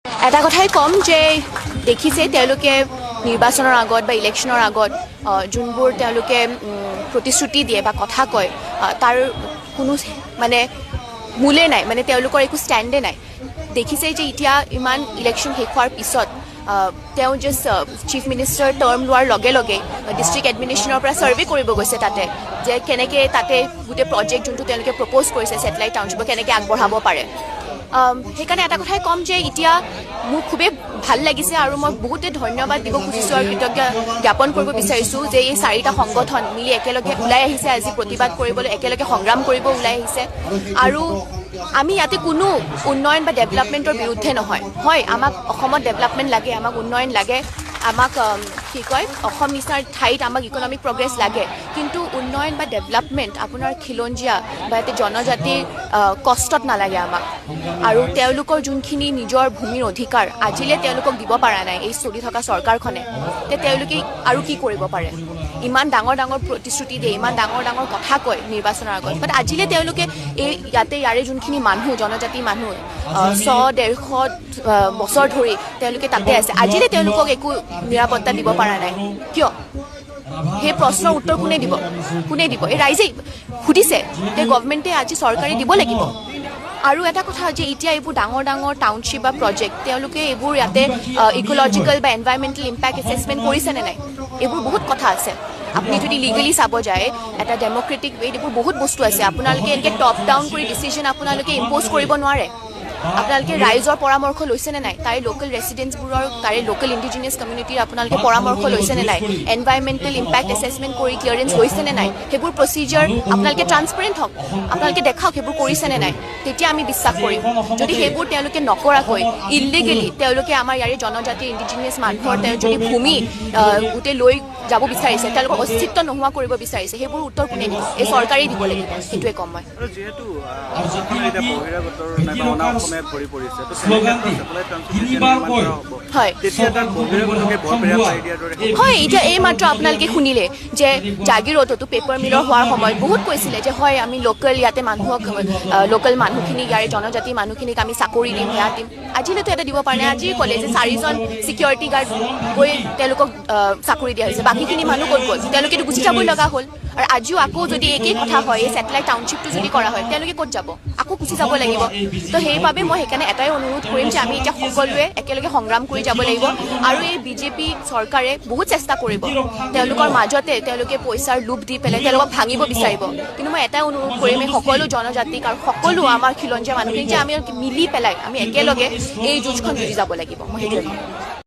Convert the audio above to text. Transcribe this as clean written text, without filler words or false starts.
এটা কথাই ক'ম যে দেখিছে, তেওঁলোকে নিৰ্বাচনৰ আগত বা ইলেকশ্যনৰ আগত যোনবোৰ তেওঁলোকে প্ৰতিশ্ৰুতি দিয়ে বা কথা কয়, তাৰ কোনো মানে মূলে নাই, মানে তেওঁলোকৰ একো ষ্টেণ্ডে নাই। দেখিছে যে এতিয়া ইমান ইলেকশ্যন শেষ হোৱাৰ পিছত তেওঁ জাষ্ট চিফ মিনিষ্টাৰ টাৰ্ম লোৱাৰ লগে লগে ডিষ্ট্ৰিক্ট এডমিনিষ্ট্ৰেশ্যনৰ পৰা ছাৰ্ভে কৰিব গৈছে তাতে, যে কেনেকৈ তাতে গোটেই প্ৰজেক্ট যোনটো তেওঁলোকে প্ৰপ'জ কৰিছে ছেটেলাইট টাউনশ্বিপৰ, কেনেকৈ আগবঢ়াব পাৰে। সেইকাৰণে এটা কথাই ক'ম যে এতিয়া মোৰ খুবেই ভাল লাগিছে আৰু মই বহুতে ধন্যবাদ দিব খুজিছোঁ আৰু কৃতজ্ঞ জ্ঞাপন কৰিব বিচাৰিছোঁ যে এই চাৰিটা সংগঠন মিলি একেলগে ওলাই আহিছে আজি প্ৰতিবাদ কৰিবলৈ, একেলগে সংগ্ৰাম কৰিব ওলাই আহিছে। আৰু আমি ইয়াতে কোনো উন্নয়ন বা ডেভেলপমেণ্টৰ বিৰুদ্ধে নহয়। হয়, আমাক অসমত ডেভেলপমেণ্ট লাগে, আমাক উন্নয়ন লাগে, আমাক কি কয়, অসম নিচিনাৰ ঠাইত আমাক ইকনমিক প্ৰগ্ৰেছ লাগে। কিন্তু উন্নয়ন বা ডেভেলপমেণ্ট আপোনাৰ খিলঞ্জীয়া বা ইয়াতে জনজাতিৰ কষ্টত নালাগে আমাক। আৰু তেওঁলোকৰ যোনখিনি নিজৰ ভূমিৰ অধিকাৰ আজিলৈ তেওঁলোকক দিব পৰা নাই এই চলি থকা চৰকাৰখনে, তে তেওঁলোকে আৰু কি কৰিব পাৰে? ইমান ডাঙৰ ডাঙৰ প্ৰতিশ্ৰুতি দিয়ে, ইমান ডাঙৰ ডাঙৰ কথা কয় নিৰ্বাচনৰ আগত, বাট আজিলৈ তেওঁলোকে এই ইয়াতে ইয়াৰে যোনখিনি মানুহ, জনজাতি মানুহ 100-150 বছৰ ধৰি তেওঁলোকে তাতে আছে, আজিলৈ তেওঁলোকক একো নিৰাপত্তা দিব পৰা নাই কিয়? সেই প্ৰশ্নৰ উত্তৰ কোনে দিব? কোনে দিব? এই ৰাইজেই সুধিছে যে গভমেণ্টে আজি চৰকাৰে দিব লাগিব। আৰু এটা কথা যে এতিয়া এইবোৰ ডাঙৰ ডাঙৰ টাউনশ্বিপ বা প্ৰজেক্ট, তেওঁলোকে এইবোৰ ইয়াতে ইক'লজিকেল বা এনভাইৰমেণ্টেল ইম্পেক্ট এছেচমেণ্ট কৰিছে নে নাই? এইবোৰ বহুত কথা আছে। আপুনি যদি লিগেলি চাব যায়, এটা ডেম'ক্ৰেটিক ৱেত এইবোৰ বহুত বস্তু আছে। আপোনালোকে এনেকৈ টপ ডাউন কৰি ডিচিশ্যন আপোনালোকে ইম্প'জ কৰিব নোৱাৰে। আপোনালোকে ৰাইজৰ পৰামৰ্শ লৈছে নে নাই? তাৰে লোকেল ৰেচিডেণ্টছবোৰৰ, তাৰে লোকেল ইণ্ডিজিনিয়াছ কমিউনিটিৰ আপোনালোকে পৰামৰ্শ লৈছে নে নাই? এনভাইৰমেণ্টেল ইম্পেক্ট এছেচমেণ্ট কৰি ক্লিয়াৰেঞ্চ লৈছে নে নাই? সেইবোৰ প্ৰচিজাৰ আপোনালোকে ট্ৰান্সপাৰেণ্ট হওক, আপোনালোকে দেখাওক সেইবোৰ কৰিছে নে নাই, তেতিয়া আমি বিশ্বাস কৰিম। যদি সেইবোৰ তেওঁলোকে নকৰাকৈ ইলিগেলি তেওঁলোকে আমাৰ ইয়াৰে জনজাতিৰ ইণ্ডিজিনিয়াছ মানুহৰ তেওঁ যদি ভূমি গোটেই লৈ যাব বিচাৰিছে, তেওঁলোকৰ অস্তিত্ব নোহোৱা কৰিব বিচাৰিছে, সেইবোৰ উত্তৰ কোনে দিব? এই চৰকাৰেই দিব লাগিব, সেইটোৱে ক'ম মই। আৰু যিহেতু অসমখন এতিয়া বহিৰাগতৰ নাইবা অনা অসমীয়াত ভৰি পৰিছে, তো তেনে ক্ষেত্ৰত ছেটেলাইট টাউনশ্বিপ যেতিয়া নিৰ্মাণ কৰা হ'ব, তেতিয়া তাত বহিৰাগতকে বৰপেৰা পাৰি দিয়াৰ দৰে হ'ব। হয়, এতিয়া এইমাত্ৰ আপোনালোকে শুনিলে যে জাগিৰোডতো পেপাৰ মিলৰ হোৱাৰ সময়ত বহুত কৈছিলে যে হয়, আমি লোকেল ইয়াতে মানুহক, লোকেল মানুহখিনিক, ইয়াৰে জনজাতি মানুহখিনিক আমি চাকৰি দিম, সেয়া দিম। আজিলৈতো এটা দিব পৰা নাই। আজি ক'লে যে চাৰিজন ছিকিউৰিটি গাৰ্ড গৈ তেওঁলোকক চাকৰি দিয়া হৈছে, বাকীখিনি মানুহ ক'ত গ'ল? তেওঁলোকেতো গুচি যাবই লগা হ'ল। আৰু আজিও আকৌ যদি একেই কথা হয়, এই ছেটেলাইট টাউনশ্বিপটো যদি কৰা হয়, তেওঁলোকে ক'ত যাব? আকৌ গুচি যাব লাগিব। তো সেইবাবে মই সেইকাৰণে এটাই অনুৰোধ কৰিম যে আমি এতিয়া সকলোৱে একেলগে সংগ্ৰাম কৰি যাব লাগিব। আৰু এই বিজেপি চৰকাৰে বহুত চেষ্টা কৰিব, তেওঁলোকৰ মাজতে তেওঁলোকে পইচাৰ লোভ দি পেলাই তেওঁলোকক ভাঙিব বিচাৰিব। কিন্তু মই এটাই অনুৰোধ কৰিম এই সকলো জনজাতিক আৰু সকলো আমাৰ খিলঞ্জীয়া মানুহখিনিক যে আমি মিলি পেলাই আমি একেলগে এই যুঁজখন যুঁজি যাব লাগিব। মই সেইটোৱে ক'ম।